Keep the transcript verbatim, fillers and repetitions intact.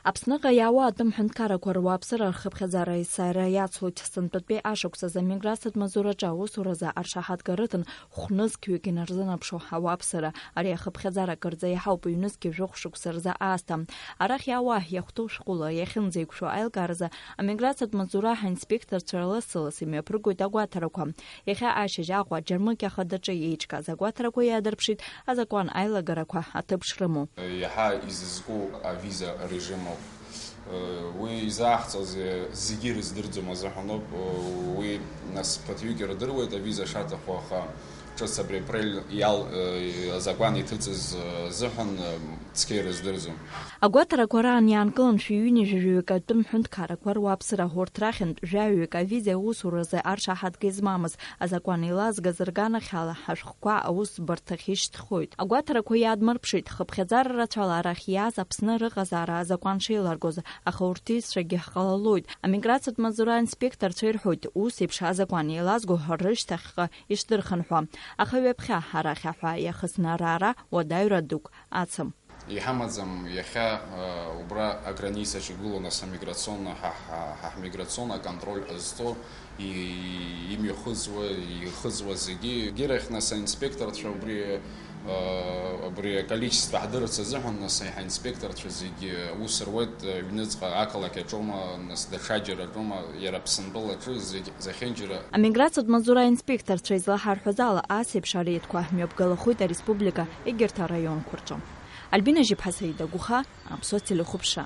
Аԥсныҟа иаауа атәым ҳәынҭқаррақәа руааԥсыра рхыԥхьаӡара есааира иацлоит. Сынтәатәи ашықәсазы амиграциатә маҵзураҿы аусуразы аршаҳаҭга рыҭан хә-нызқьҩык инарзынаԥшуа ауааԥсыра. Ари ахыԥхьаӡара акырӡа иаҳауп, ҩнызқьи жәохә шықәса рзы аасҭа. Арахь иаауа иахәҭоу шәҟәыла иахьынӡеиқәшәо аилкааразы амиграциатә маҵзура ҳаинспекторцәа лассы-ласс имҩаԥыргоит агәаҭарақәа. Иахьа ашьыжь Аҟәа аџьармыкьа хадаҿы еиҿкааз агәаҭарақәа иаадырԥшит азакәан аилагарақәа аҭыԥ шрымоу. Иаҳа изызку авиза режим ауп. Уи изааҳҵаз зегьы ирыздырӡом азыҳәаноуп. Уи нас ԥыҭҩык ирдыруеит авиза шаҭаху, аха ҿыц абри апрель иал-, азакәан иҭыҵыз азыҳәан цқьа ирыздырӡом. Агәаҭарақәа раан иаанкылан шәи ҩынҩажәаҩык атәым ҳәынҭқаррақәа руааԥсыра, урҭ рахьынтә жәаҩык авиза аусуразы аршаҳаҭга измамыз, азакәан еилазгаз рганахьала ҳашәҟәқәа аусбарҭахь ишьҭхоит. Агәаҭарақәа иаадмырԥшит, хыԥхьаӡара рацәала арахь иааз Аԥсны рыҟазаара азакәан шеиларгоз, аха урҭ исцәагьы ҟалалоит. Амиграциатә маҵзура аинспекторцәа ирҳәоит, ус еиԥш азакәан еилазго рышьҭахьҟа ишдырхынҳәуа. Аха ҩаԥхьа арахь аҳәаа иахысны араара уадаҩра дук ацым. Иҳамаӡам иахьа, э, убра аграницаҿ игылоу, нас, амиграционно, ҳа, ҳа, ҳа ҳмиграционно аконтроль ҟазҵо, и-, имҩахыҵуа, ихыҵуа зегьы. Егьирахь, нас, аинспекторцәа убри, э, убри аколичество ҳдырырц азыҳәан, нас, ҳаинспекторцәа зегьы аус руеит, э, ҩныҵҟа ақалақь аҿоума, нас, даҽаџьара аҿоума, иара Аԥсынтәылаҿы зегь зехьынџьара. Амиграциатә маҵзура аинспекторцәа излаҳарҳәаз ала, ас еиԥш ареидқәа мҩаԥгалахоит ареспублика егьырҭ араионқәа рҿы. Альбина Жьыԥҳа, Саида Гәыха, Аԥсуа телехәаԥшра.